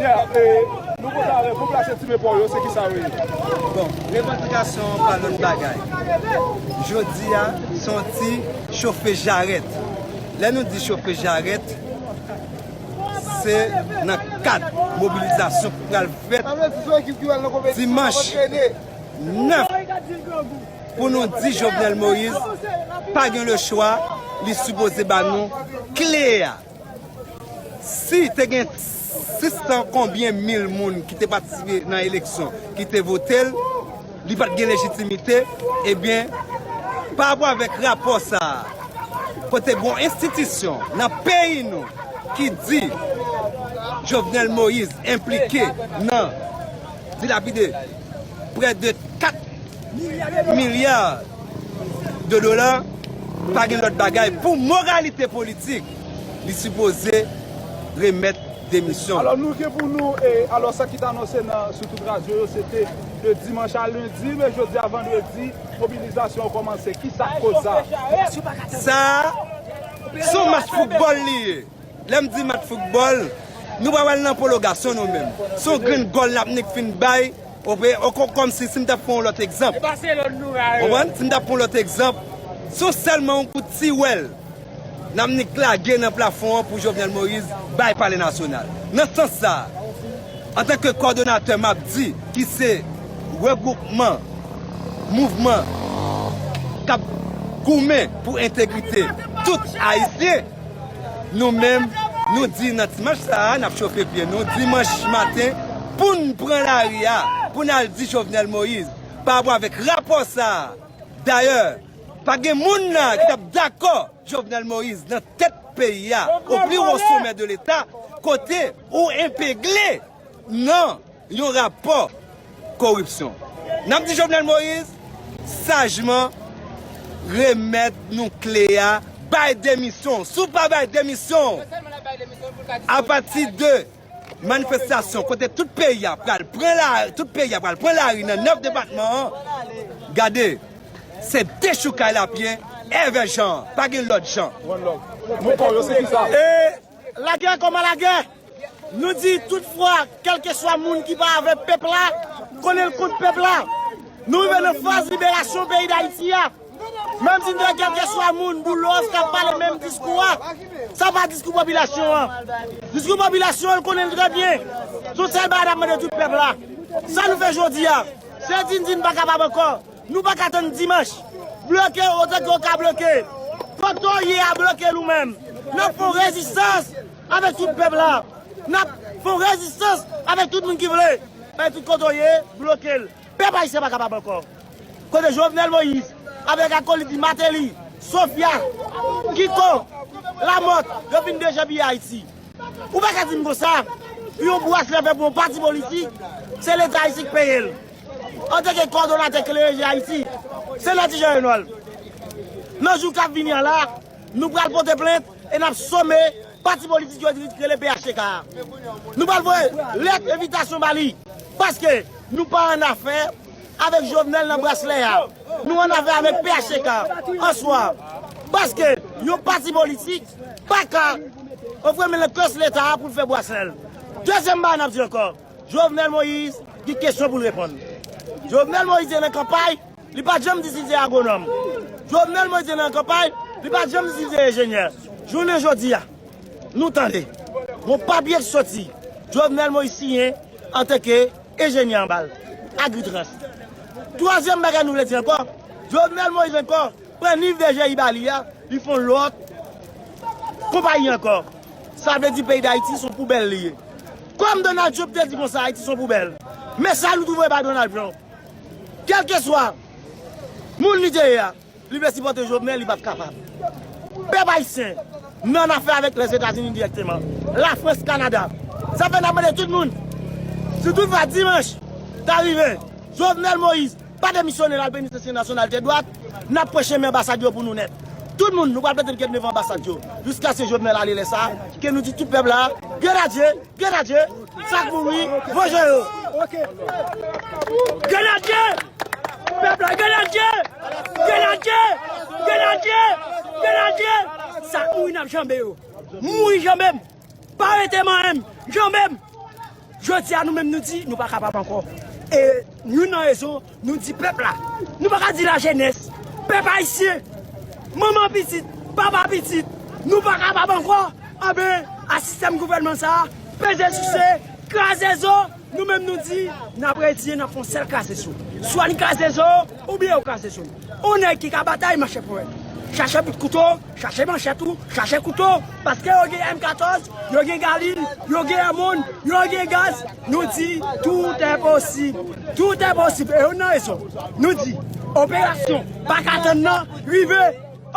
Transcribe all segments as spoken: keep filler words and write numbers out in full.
E, nou kontan avè popilasyon Ti Mepò yo, se kisa yo ye? Bon, revandikasyon an pa lòt bagay. Jodi a, se yon ti chofe jarèt. Lè nou di chofe jarèt, se nan kad mobilizasyon k pral fèt dimanch nèf pou nou di Jovenel Moïse pa gen lechwa, li sipoze ba nou kle a. Si te gen sis san konbyen mil moun ki te patisipe nan eleksyon, ki te vote l, li pa t gen lejitimite, ebyen, pa rapò avèk rapò sa a, kote gen yon enstitisyon nan peyi nou ki di Jovenel Moïse enplike nan dilapide prè de kat milya de dola, pa gen lòt bagay. Pou moralite politik, li sipoze remèt demisyon. Alò, nou gen pou nou, e, alò, sa ki t anonse nan, sou tout radyo yo, se te de dimanch a lendi, men jodi a vandredi, mobilizasyon an kòmanse. Ki sa k koz sa? Sa, se yon match foutbòl li ye. Lè m di match foutbòl, nou pa pral nan pwolongasyon nou menm. Se yon grenn gòl n ap nik fin bay, ope, o, kò-, kòmsi, si m t ap fè yon lòt egzanp. Konprann? Si m t ap fè yon lòt egzanp, se sèlman yon kout tiwèl n ap nik lage nan plafon an pou Jovenel Moïse bay Palè Nasyonal. Nan sans sa a, antanke kòdonatè, m ap di ki se regwoupman, mouvman k ap goumen pou entegrite tout Ayisyen, nou menm, nou di nan dimanch sa a, n ap chofe pye nou, dimanch maten, pou n pran lari a, pou n al di Jovenel Moïse, pa rapò avèk rapò sa a. Dayè, pa gen moun la ki t ap dakò Jovenel Moïse nan tèt peyi a, o pli wo somè de Leta, kote ou enpegle nan yon rapò koripsyon. N ap di Jovenel Moïse, sajman, remèt nou kle a, bay demisyon w. Si w pa bay demisyon w, apati de manifestasyon kote tout peyi a pral pran la, tout peyi a pral pran lari nan nèf depatman an, gade, se dechoukay lapye, èvè jan, pa gen lòt jan. One love. Mo pa w yo se kisa? E lagè kòman lagè? Nou di tout fwa, kèlkeswa moun ki pa avèk pèp la, konnen l kont pèp la. Nou rive nan faz liberasyon peyi Dayiti a. Menm si n te kèlkeswa moun, Boulos k ap pale menm diskou a, sa pa diskou popilasyon an. Diskou popilasyon an, l konnen l trè byen. Se yon sèl bagay n ap mande tout pèp la. Sa nou fè jodi a, se di n di n pa kapab ankò. Nou pa ka tann dimanch. Bloke otan ke w ka bloke. Kote w ye a, bloke nou menm. N ap fè yon rezistans avèk tout pèp la. N ap fè yon rezistans avèk tout moun ki vle. Men tout kote w ye, bloke l. Pèp ayisyen pa kapab ankò. Kote Jovenel Moïse, avèk akolit li Martelly, Sofia, Kiko, Lamothe, yo fin dejepiye Ayiti. Ou pa ka di m konsa, pou yon bwasle fè pou yon pati politik, se Leta ayisyen k peye l. Antanke kòdonatè K L R G Ayiti, Senatè Jean Renold, nan jou k ap vini an la, nou pral pote plent e n ap some pati politik yo ki rele P H T K a. Nou pral voye lèt envitasyon ba li, paske nou pa annafè avèk Jovenel nan braslè a. Nou annafè avèk P H T K an swa. Paske yon pati politik pa ka ofri men nan kès Leta a pou l fè braslè l. Dezyèm bagay n ap di ankò, Jovenel Moïse gen kesyon pou l reponn. Jovenel Moïse te nan kanpay, li pa t janm di si l se agwonòm. Jovenel Moïse te nan kanpay, li pa t janm di si l se enjenyè. Jounen jodi a, nou tande yon papye k soti, Jovenel Moïse siyen antanke enjenyè anba l, Agritrans. Twazyèm bagay nou vle di ankò, Jovenel Moïse ankò pran niv D G I ba li a, li fè yon lòt konpayi ankò. Sa vle di peyi Dayiti se yon poubèl li ye. Kòm Donald Trump te di konsa, Ayiti se yon poubèl. Men sa nou tou voye ba Donald Trump. Kèlkeswa moun li te ye a, li vle sipòte Jovenel, li p ap kapab. Pèp ayisyen, n annafè avèk Lèzetazini dirèkteman, Lafrans, Kanada. Sa fè n ap mande tout moun, si toutfwa dimanch ta rive, Jovenel Moïse pa demisyone l al penitansye nasyonal tèt dwat, n ap pran chemen anbasad yo pou nou nèt. Tout moun, nou pral plante pye n devan anbasad yo, jiskaske Jovenel ale. Lè sa a, ke nou di tout pèp la, Grenadye, Grenadye, sa k mouri, vanje yo. Grenadye! Pèp la, Grenadye! Grenadye! Grenadye! Grenadye! Sa k mouri, n ap janbe yo. Mouri, janbe m! Pa rete manyen m! Janbe m! Jodi a, nou menm nou di, nou pa kapab ankò. E youn nan rezon, nou di pèp la, nou pa ka di lajenès, pèp ayisyen, manman pitit, papa pitit, nou pa kapab ankò. Anben, a sistèm gouvènman sa a, peze souse, kraze zo, nou menm nou di, n ap retire, n ap fè yon sèl kraze zo. Swa n kraze zo, oubyen yo kraze zo. Yon nèg ki ka batay, machè ponyèt. Chache bout kouto, chache manchèt ou, chache kouto, paske yo gen M katòz, yo gen galil, yo gen amòn, yo gen gaz. Nou di, tout est possible. Tout est possible. E youn nan rezon, nou di, operasyon pa ka tann nan rive.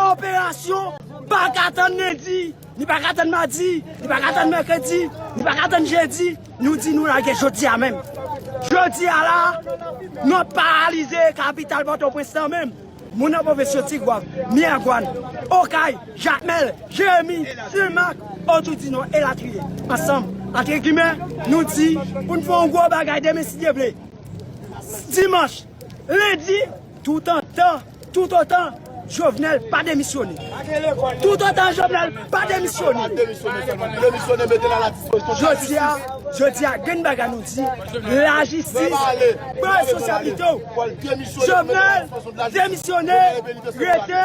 Operasyon pa ka tann lendi, li pa ka tann madi, li pa ka tann mèkredi, li pa ka tann jedi. Nou di nou lage jodi a menm. Jodi a la, nou paralize kapital Pòtoprens lan menm. Moun nan pwofesyon Tigwav, Miragwàn, Okay, Jakmèl, Jeremi, Senmak, Otoudinò, elatriye. Ansanm, antre gimè, nou di, pou n fè yon gwo bagay demen si Dye vle. Dimanch, lendi, toutotan, toutotan Jovenel pa demisyone. Toutotan Jovenel pa demisyone. Jodi a, jodi a, gen bagay nou di, lajistis pran responsablite w. Jovenel demisyone, rete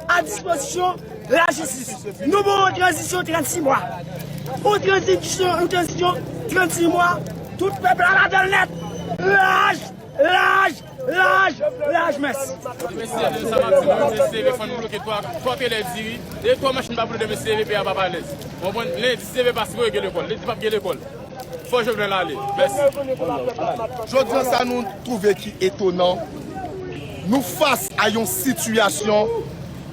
a dispozisyon lajistis. Nou ba w yon tranzisyon trannsis mwa. Yon tranzisyon, yon tranzisyon trannsis mwa. Tout pèp la ladan l nèt. Laj, laj, laj, laj, mèsi. Mesye, demen sa mati, mwen, mesye, seve fò n bloke twa, twa pye lè diri. E twa machin pa boule demen, seve pye a pa alèz. Ou konprann? Lendi, seve pa sipoze gen lekòl. Lendi p ap gen lekòl. Fò Jovenel ale. Mèsi. Jodi an sa nou twouve ki etonan. Nou fas a yon sitiyasyon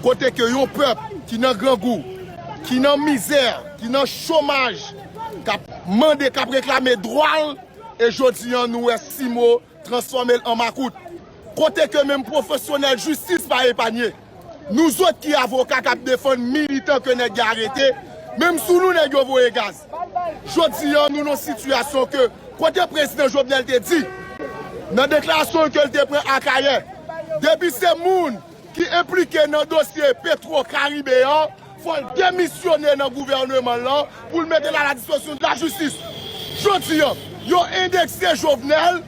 kote ke yon pèp ki nan grangou, ki nan mizè, ki nan chomaj, k ap mande, k ap reklame dwa l, e jodi an nou wè Simo transfòme l an makout. Kote ke menm pwofesyonèl jistis pa epanye. Nou zòt ki avoka k ap defann militan ke nèg yo arete, menm sou nou nèg yo voye gaz. Jodi an, nou nan sitiyasyon ke kote prezidan Jovenel te di, nan deklarasyon ke l te pran Akayè, depi se moun ki enplike nan dosye Petro Karibe an, fò l demisyone nan gouvèneman l lan pou l mete l a la dispozisyon de la jistis. Jodi an, yo endekse Jovenel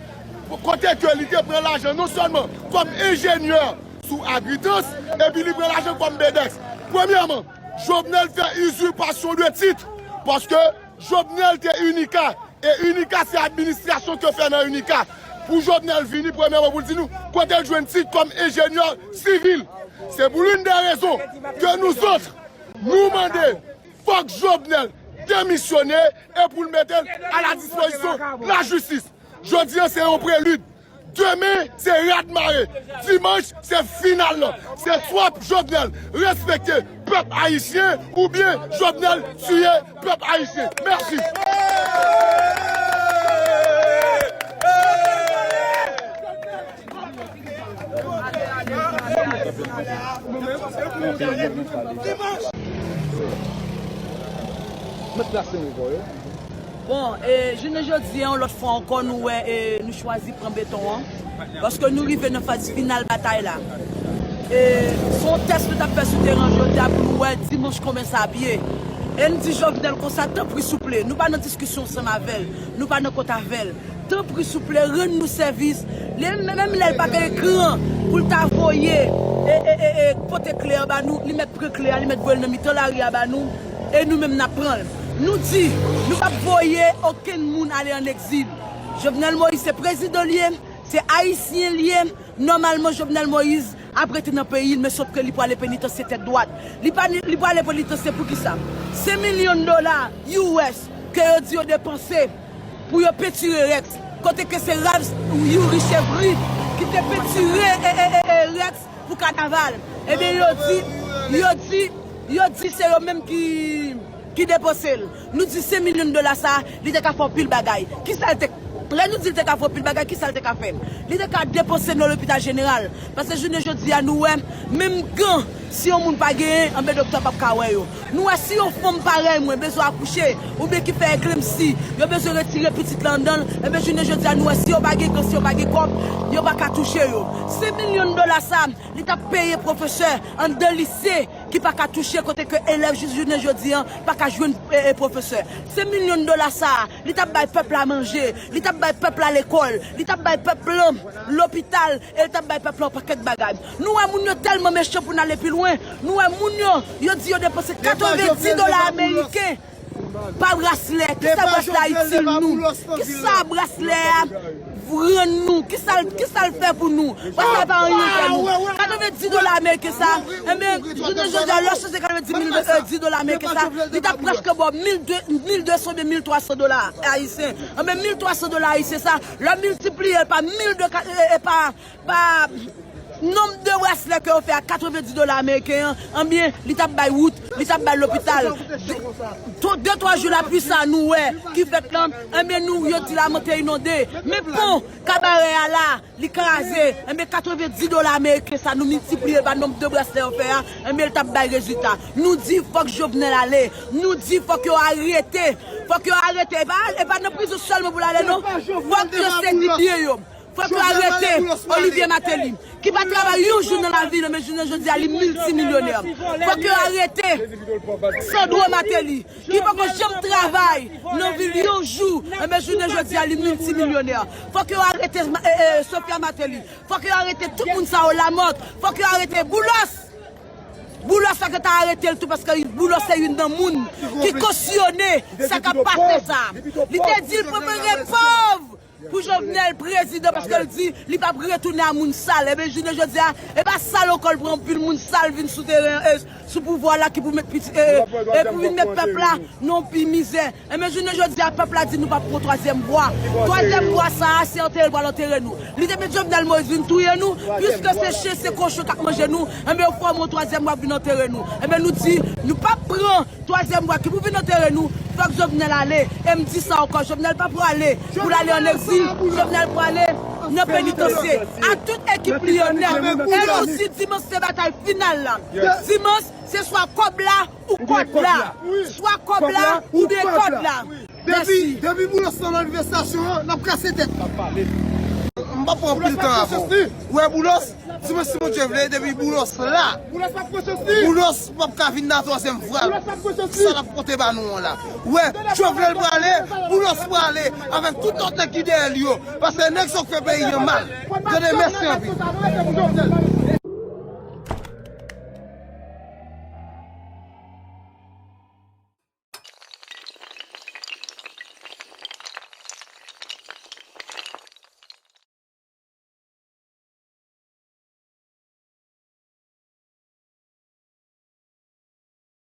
kote ke li te pran lajan non sèlman kòm enjenyè sou Agritrans, epi li pran lajan kòm BEDEX. Premyèman, Jovenel fè izipasyon de tit, paske Jovenel te Unica, e Unica se administrasyon ke fè nan Unica. Pou Jovenel vini, premyèman, pou l di nou kote l jwenn tit kòm enjenyè sivil. Se pou l'une des raisons ke nou zòt, nou mande, fòk Jovenel demisyone e pou l mete l a la dispozisyon lajistis. Jodi an, se yon prelid. Demen, se radmare. Dimanch, se final lan. Se swa Jovenel respekte pèp ayisyen oubyen Jovenel tiye pèp ayisyen. Mèsi. Bon, e, jounen jodi a, yon lòt fwa ankò, nou wè, e, nou chwazi pran beton an. Paske nou rive nan faz final batay la. E, se yon tès nou t ap fè sou teren jodi a pou nou wè dimanch konbyen sa ap ye. E n di Jovenel konsa, tanpri souple, nou pa nan diskisyon ansanm avè l, nou pa nan kont avè l. Tanpri souple, rann nou sèvis. Li menm, menm lè l pa gen ekran pou l ta voye, e, e, e, e, pote kle a ba nou, li mèt pran kle a, li mèt voye l nan mitan lari a ba nou, e nou menm n ap pran l. Nou di, nou p ap voye okenn moun ale ann egzil. Jovenel Moïse se prezidan l ye, se ayisyen l ye. Nòmalman, Jovenel Moïse ap rete nan peyi l, men sòf ke li prale penitansye tèt dwat. Li pa, li prale penitansye poukisa? Senk milyon dola U S ke yo di yo depanse pou yo pentire Rex. Kote ke se Ralph Youri Chevry ki te pentire, e, e, e, e, Rex pou kanaval. Ebyen, yo di, yo di, yo di se yo menm ki, ki depanse l. Nou di senk milyon dola sa, li te ka fè anpil bagay. Kisa l te, lè nou di l te ka fè anpil bagay, kisa l te ka fè? Li te ka depanse nan lopital jeneral. Paske jounen jodi a, nou wè, menm gan, si yon moun pa genyen, anben doktè p ap ka wè yo. Nou wè, si yon fanm parèy mwen bezwen akouche, oubyen ki fè eklemsi, yo bezwen retire pitit la anndan l, enben jounen jodi a, nou wè, si yo pa gen gan, si yo pa gen kòb, yo pa ka touche yo. Senk milyon dola sa, li t ap peye pwofesè anndan lise, ki pa ka touche, kote ke elèv jis jounen jodi an pa ka jwenn e, e, pwofesè. Se milyon dola sa a, li t ap bay pèp la manje, li t ap bay pèp la lekòl, li t ap bay pèp lan lopital, e li t ap bay pèp la yon pakèt bagay. Nou wè moun yo tèlman mechan pou n ale pi lwen. Nou wè moun yo, yo di yo depanse katrevenndis dola ameriken pa braslè. Kisa braslè a itil nou? Kisa braslè a rann nou? Kisa l, kisa l fè pou nou? Braslè a pa anyen fè nou. Katrevenndis dola ameriken sa, enben, jounen jodi a, lè w chanje katrevenndis mil, e, dis dola ameriken sa, li t ap prèske ba w mil de, mil de san oubyen mil twa san dola ayisyen. Enben, mil twa san dola ayisyen sa, lè w miltipliye l pa mil de, e, e pa pa nonb de braslè ke yo fè a katrevenndis dola ameriken an, enben, li t ap bay wout, li t ap bay lopital. De, to- de, twa jou lapli sa nou wè ki fèt lan, enben, nou, yo di Lamothe inonde. Men pon Kabarè a la, li kraze. Enben, katrevenndis dola ameriken sa, nou miltipliye pa nonb de braslè yo fè a, enben, li t ap bay rezilta. Nou di fòk Jovenel ale. Nou di fòk yo arete. Fòk yo arete. E pa, e pa nan prizon sèlman pou l ale, non. Fòk yo sezi byen yo. Fòk yo arete Olivier Martelly, ki pa travay yon jou nan lavi l, men jounen jodi a, li miltimilyonè. Fòk yo arete Sandro Martelly, ki poko janm travay nan vi l yon jou, enben, jounen jodi a, li miltimilyonè. Fòk yo arete, e, e, Sophia Martelly. Fòk yo arete tout moun sa yo, Lamothe. Fòk yo arete Boulos. Boulos, fòk yo ta arete l tou, paske Boulos se youn nan moun ki kosyone sa k ap pase sa. Li te di l prefere pòv pou Jovenel prezidan, paske l di li p ap retounen a moun sal. Enben, jounen jodi a, e pa sal ankò, l pran anpil moun sal vin sou teren, e, sou pouvwa la ki pou met piti, e, e pou vin met pèp la nan pi mizè. Enben, jounen jodi a, pèp la di nou p ap pran twazyèm vwa. Twazyèm vwa sa a, se antere l pral antere nou. Li te met Jovenel Moïse vin touye nou, piske se chen, se kochon k ap manje nou, enben, yo fòme yon twazyèm vwa vin antere nou. Enben, nou di, nou p ap pran twazyèm vwa ki pou vin antere nou, fòk Jovenel ale. E m di sa ankò, Jovenel pa prale pou l ale ann egzil, Jovenel prale nan penitansye. A tout ekip li yo nèt. E nou di dimanch se batay final la. Dimanch, se swa kòb la ou kòd la. Swa kòb la oubyen kòd la. Depi, depi Boulos nan manifestasyon an, n ap kase tèt. M p ap pran anpil tan avè w. Ou wè Boulos, dimanch si Bondye vle, depi Boulos la, Boulos p ap ka vin nan twazyèm vwa l. Sa l ap pote ba nou an la. Ou wè, Jovenel prale, Boulos prale, avèk tout lòt nèg ki dèyè l yo. Paske nèg sa yo k fè peyi an mal. Tande, mèsi anpil.